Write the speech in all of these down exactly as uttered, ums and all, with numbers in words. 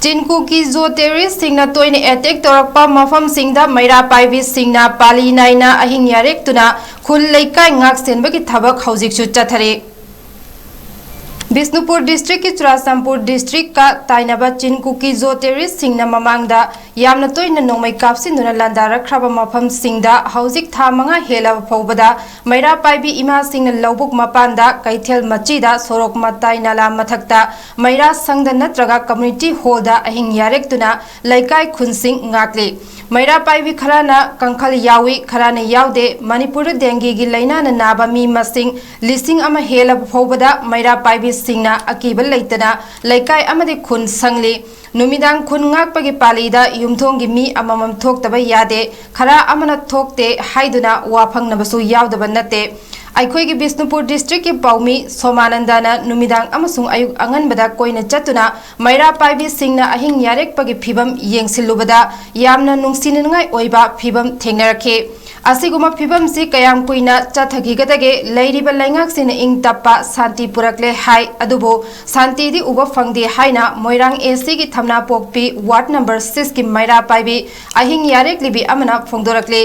ꯆꯤꯟ ꯀꯨꯀꯤ ꯖꯣ ꯇꯦꯔꯤꯁꯁꯤꯡꯅ ꯇꯣꯏꯅ ꯑꯦꯇꯦꯛ ꯇꯧꯔꯛꯄ ꯃꯐꯝꯁꯤꯡꯗ ꯃꯩꯔꯥ ꯄꯥꯏꯕꯤꯁꯤꯡꯅ ꯄꯥꯂꯤ ꯅꯥꯏꯅ ꯑꯍꯤꯡ ꯌꯥꯔꯦꯛꯇꯨꯅ ꯈꯨꯜ ꯂꯩꯀꯥꯏ ꯉꯥꯛ ꯁꯦꯟꯕꯒꯤ ꯊꯕꯛ ꯍꯧꯖꯤꯛꯁꯨ ꯆꯠꯊꯔꯤ꯫ ꯕꯤꯁꯅꯨꯄꯨꯔ ꯗꯤꯁꯇ꯭ꯔꯤꯛꯀꯤ ꯆꯨꯔꯥꯆꯥꯟꯄꯨꯔ ꯗꯤꯁꯇ꯭ꯔꯤꯛꯀ ꯇꯥꯏꯅꯕ ꯆꯤꯟ ꯀꯨꯀꯤ ꯖꯣ ꯇꯦꯔꯤꯁꯁꯤꯡꯅ ꯃꯃꯥꯡꯗ ꯌꯥꯝꯅ ꯇꯣꯏꯅ ꯅꯣꯡꯃꯩ ꯀꯥꯞꯁꯤꯟꯗꯨꯅ ꯂꯥꯟꯗꯥꯔꯛꯈ꯭ꯔꯕ ꯃꯐꯝꯁꯤꯡꯗ ꯍꯧꯖꯤꯛ ꯊꯥ ꯃꯉꯥ ꯍꯦꯜꯂꯕ ꯐꯥꯎꯕꯗ ꯃꯩꯔꯥ ꯄꯥꯏꯕꯤ ꯏꯃꯥꯁꯤꯡꯅ ꯂꯧꯕꯨꯛ ꯃꯄꯥꯟꯗ, ꯀꯩꯊꯦꯜ ꯃꯆꯤꯗ, ꯁꯣꯔꯣꯛ ꯃꯇꯥꯏ ꯅꯥꯂꯥ ꯃꯊꯛꯇ, ꯃꯩꯔꯥ ꯁꯪꯗ ꯅꯠꯇ꯭ꯔꯒ ꯀꯝꯃ꯭ꯌꯨꯅꯤꯇꯤ ꯍꯣꯜꯗ ꯑꯍꯤꯡ ꯌꯥꯔꯦꯛꯇꯨꯅ ꯂꯩꯀꯥꯏ ꯈꯨꯟꯁꯤꯡ ꯉꯥꯛꯂꯤ꯫ ꯃꯩꯔꯥ ꯄꯥꯏꯕꯤ ꯈꯔꯅ ꯀꯥꯡꯈꯜ ꯌꯥꯎꯏ, ꯈꯔꯅ ꯌꯥꯎꯗꯦ꯫ ꯃꯅꯤꯄꯨꯔꯗ ꯗꯦꯡꯒꯤꯒꯤ ꯂꯥꯏꯅꯥꯅ ꯅꯥꯕ ꯃꯤ ꯃꯁꯤꯡ ꯂꯤꯁꯤꯡ ꯑꯃ ꯍꯦꯜꯂꯕ ꯐꯥꯎꯕꯗ ꯃꯩꯔꯥ ꯄꯥꯏꯕꯤꯁꯤꯡꯅ ꯑꯀꯤꯕ ꯂꯩꯇꯅ ꯂꯩꯀꯥꯏ ꯑꯃꯗꯤ ꯈꯨꯟ ꯁꯪꯂꯤ꯫ ꯅꯨꯃꯤꯗꯥꯡ ꯈꯨꯟ ꯉꯥꯛꯄꯒꯤ ꯄꯥꯂꯤꯗ ꯌꯨꯝꯊꯣꯡꯒꯤ ꯃꯤ ꯑꯃꯃꯝ ꯊꯣꯛꯇꯕ ꯌꯥꯗꯦ꯫ ꯈꯔ ꯑꯃꯅ ꯊꯣꯛꯇꯦ ꯍꯥꯏꯗꯨꯅ ꯋꯥ ꯐꯪꯅꯕꯁꯨ ꯌꯥꯎꯗꯕ ꯅꯠꯇꯦ꯫ ꯑꯩꯈꯣꯏꯒꯤ ꯕꯤꯁꯅꯨꯄꯨꯔ ꯗꯤꯁꯇ꯭ꯔꯤꯛꯀꯤ ꯄꯥꯎꯃꯤ ꯁꯣꯃꯥꯅꯟꯗꯅ ꯅꯨꯃꯤꯗꯥꯡ ꯑꯃꯁꯨꯡ ꯑꯌꯨꯛ ꯑꯉꯟꯕꯗ ꯀꯣꯏꯅ ꯆꯠꯇꯨꯅ ꯃꯩꯔꯥ ꯄꯥꯏꯕꯤꯁꯤꯡꯅ ꯑꯍꯤꯡ ꯌꯥꯔꯦꯛꯄꯒꯤ ꯐꯤꯕꯝ ꯌꯦꯡꯁꯤꯜꯂꯨꯕꯗ ꯌꯥꯝꯅ ꯅꯨꯡꯁꯤꯅꯤꯡꯉꯥꯏ ꯑꯣꯏꯕ ꯐꯤꯕꯝ ꯊꯦꯡꯅꯔꯛꯈꯤ꯫ ꯑꯁꯤꯒꯨꯝꯕ ꯐꯤꯕꯝꯁꯤ ꯀꯌꯥꯝ ꯀꯨꯏꯅ ꯆꯠꯊꯈꯤꯒꯗꯒꯦ? ꯂꯩꯔꯤꯕ ꯂꯩꯉꯥꯛꯁꯤꯡꯅ ꯏꯪ ꯇꯞꯄ ꯁꯥꯟꯇꯤ ꯄꯨꯔꯛꯂꯦ ꯍꯥꯏ, ꯑꯗꯨꯕꯨ ꯁꯥꯟꯇꯤꯗꯤ ꯎꯕ ꯐꯪꯗꯦ ꯍꯥꯏꯅ ꯃꯣꯏꯔꯥꯡ ꯑꯦꯁꯤꯒꯤ ꯊꯝꯅꯥꯄꯣꯛꯄꯤ ꯋꯥꯔꯗ ꯅꯝꯕꯔ ꯁꯤꯛꯁꯀꯤ ꯃꯩꯔꯥ ꯄꯥꯏꯕꯤ ꯑꯍꯤꯡ ꯌꯥꯔꯦꯛꯂꯤꯕꯤ ꯑꯃꯅ ꯐꯣꯡꯗꯣꯔꯛꯂꯤ꯫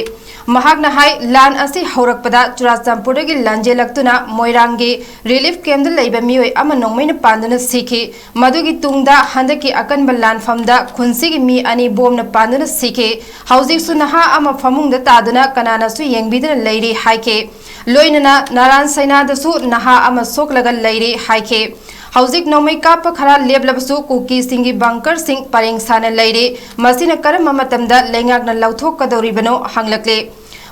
ꯃꯍꯥꯛꯅ ꯍꯥꯏ, ꯂꯥꯟ ꯑꯁꯤ ꯍꯧꯔꯛꯄꯗ ꯆꯨꯔꯥꯆꯥꯟꯄꯨꯔꯗꯒꯤ ꯂꯥꯟꯖꯦꯜꯂꯛꯇꯨꯅ ꯃꯣꯏꯔꯥꯡꯒꯤ ꯔꯤꯂꯤꯐ ꯀꯦꯝꯞꯇ ꯂꯩꯕ ꯃꯤꯑꯣꯏ ꯑꯃ ꯅꯣꯡꯃꯩꯅ ꯄꯥꯟꯗꯨꯅ ꯁꯤꯈꯤ꯫ ꯃꯗꯨꯒꯤ ꯇꯨꯡꯗ ꯍꯟꯗꯛꯀꯤ ꯑꯀꯟꯕ ꯂꯥꯟꯐꯝꯗ ꯈꯨꯟꯁꯤꯒꯤ ꯃꯤ ꯑꯅꯤ ꯕꯣꯝꯅ ꯄꯥꯟꯗꯨꯅ ꯁꯤꯈꯤ꯫ ꯍꯧꯖꯤꯛꯁꯨ ꯅꯍꯥ ꯑꯃ ꯐꯃꯨꯡꯗ ꯇꯥꯗꯨꯅ ꯀꯅꯥꯅꯁꯨ ꯌꯦꯡꯕꯤꯗꯨꯅ ꯂꯩꯔꯤ ꯍꯥꯏꯈꯤ꯫ ꯂꯣꯏꯅꯅ ꯅꯥꯔꯥꯟ ꯁꯩꯅꯥꯗꯁꯨ ꯅꯍꯥ ꯑꯃ ꯁꯣꯛꯂꯒ ꯂꯩꯔꯤ ꯍꯥꯏꯈꯤ꯫ ꯍꯧꯖꯤꯛ ꯅꯣꯡꯃꯩ ꯀꯥꯞꯄ ꯈꯔ ꯂꯦꯞꯂꯕꯁꯨ ꯀꯨꯀꯤꯁꯤꯡꯒꯤ ꯕꯪꯀꯔꯁꯤꯡ ꯄꯔꯦꯡ ꯁꯥꯅ ꯂꯩꯔꯤ꯫ ꯃꯁꯤꯅ ꯀꯔꯝꯕ ꯃꯇꯝꯗ ꯂꯩꯉꯥꯛꯅ ꯂꯧꯊꯣꯛꯀꯗꯧꯔꯤꯕꯅꯣ ꯍꯪꯂꯛꯂꯤ꯫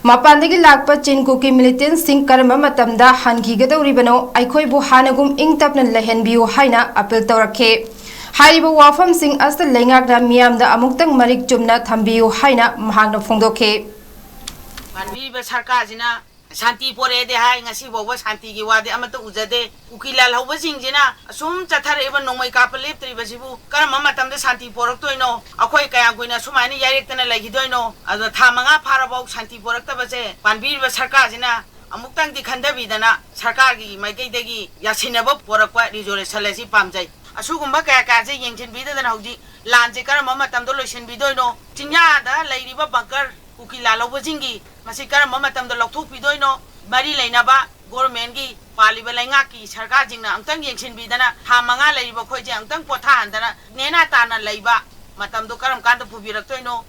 ꯃꯄꯥꯟꯗꯒꯤ ꯂꯥꯛꯄ ꯆꯤꯟ ꯀꯨꯀꯤ ꯃꯤꯂꯤꯇꯦꯟꯁꯤꯡ ꯀꯔꯝꯕ ꯃꯇꯝꯗ ꯍꯟꯈꯤꯒꯗꯧꯔꯤꯕꯅꯣ? ꯑꯩꯈꯣꯏꯕꯨ ꯍꯥꯟꯅꯒꯨꯝ ꯏꯪ ꯇꯞꯅ ꯂꯩꯍꯟꯕꯤꯌꯨ ꯍꯥꯏꯅ ꯑꯄꯤꯜ ꯇꯧꯔꯛꯈꯤ꯫ ꯍꯥꯏꯔꯤꯕ ꯋꯥꯐꯝꯁꯤꯡ ꯑꯁꯤꯗ ꯂꯩꯉꯥꯛꯅ ꯃꯤꯌꯥꯝꯗ ꯑꯃꯨꯛꯇꯪ ꯃꯔꯤꯛ ꯆꯨꯝꯅ ꯊꯝꯕꯤꯌꯨ ꯍꯥꯏꯅ ꯃꯍꯥꯛꯅ ꯐꯣꯡꯗꯣꯛꯈꯤ꯫ ꯄꯥꯟꯕꯤꯔꯤꯕ ꯁꯔꯀꯥꯔꯁꯤꯅ ꯁꯥꯟꯇꯤ ꯄꯣꯔꯛꯑꯦꯗꯤ ꯍꯥꯏ, ꯉꯁꯤ ꯐꯥꯎꯕ ꯁꯥꯟꯇꯤꯒꯤ ꯋꯥꯗꯤ ꯑꯃꯠꯇ ꯎꯖꯗꯦ꯫ ꯀꯨꯀꯤ ꯂꯥꯜꯍꯧꯕꯁꯤꯡꯁꯤꯅ ꯑꯁꯨꯝ ꯆꯠꯊꯔꯛꯏꯕ ꯅꯣꯡꯃꯩ ꯀꯥꯞꯄ ꯂꯦꯞꯇ꯭ꯔꯤꯕꯁꯤꯕꯨ ꯀꯔꯝꯕ ꯃꯇꯝꯗ ꯁꯥꯟꯇꯤ ꯄꯣꯔꯛꯇꯣꯏꯅꯣ? ꯑꯩꯈꯣꯏ ꯀꯌꯥꯝ ꯀꯨꯏꯅ ꯁꯨꯃꯥꯏꯅ ꯌꯥꯏꯔꯦꯛꯇꯅ ꯂꯩꯈꯤꯗꯣꯏꯅꯣ? ꯑꯗꯣ ꯊꯥ ꯃꯉꯥ ꯐꯥꯔꯕꯥꯎ ꯁꯥꯟꯇꯤ ꯄꯣꯔꯛꯇꯕꯁꯦ ꯄꯥꯟꯕꯤꯔꯤꯕ ꯁꯔꯀꯥꯔꯁꯤꯅ ꯑꯃꯨꯛꯇꯪꯗꯤ ꯈꯟꯊꯕꯤꯗꯅ ꯁꯔꯀꯥꯔꯒꯤ ꯃꯥꯏꯀꯩꯗꯒꯤ ꯌꯥꯁꯤꯟꯅꯕ ꯄꯣꯔꯛꯄ ꯔꯤꯖꯣꯂꯨꯁꯟ ꯑꯁꯤ ꯄꯥꯝꯖꯩ꯫ ꯑꯁꯤꯒꯨꯝꯕ ꯀꯌꯥ ꯀꯌꯥꯁꯦ ꯌꯦꯡꯁꯤꯟꯕꯤꯗꯗꯅ ꯍꯧꯖꯤꯛ ꯂꯥꯟꯁꯦ ꯀꯔꯝꯕ ꯃꯇꯝꯗ ꯂꯣꯏꯁꯤꯟꯕꯤꯗꯣꯏꯅꯣ? ꯆꯤꯡꯌꯥꯗ ꯂꯩꯔꯤꯕ ꯕꯪꯀꯔ ꯀꯨꯀꯤ ꯂꯥꯜꯍꯧꯕꯁꯤꯡꯒꯤ ꯃꯁꯤ ꯀꯔꯝꯕ ꯃꯇꯝꯗ ꯂꯧꯊꯣꯛꯄꯤꯗꯣꯏꯅꯣ? ꯃꯔꯤ ꯂꯩꯅꯕ ꯒꯣꯔꯃꯦꯟꯒꯤ, ꯄꯥꯜꯂꯤꯕ ꯂꯩꯉꯥꯛꯀꯤ ꯁꯔꯀꯥꯔꯁꯤꯡꯅ ꯑꯃꯨꯛꯇꯪ ꯌꯦꯡꯁꯤꯟꯕꯤꯗꯅ ꯊꯥ ꯃꯉꯥ ꯂꯩꯔꯤꯕ ꯑꯩꯈꯣꯏꯁꯦ ꯑꯃꯨꯛꯇꯪ ꯄꯣꯊꯥꯍꯟꯗꯅ ꯅꯦꯅꯥ ꯇꯥꯅ ꯂꯩꯕ ꯃꯇꯝꯗꯣ ꯀꯔꯝ ꯀꯥꯟꯗ ꯄꯨꯕꯤꯔꯛꯇꯣꯏꯅꯣ?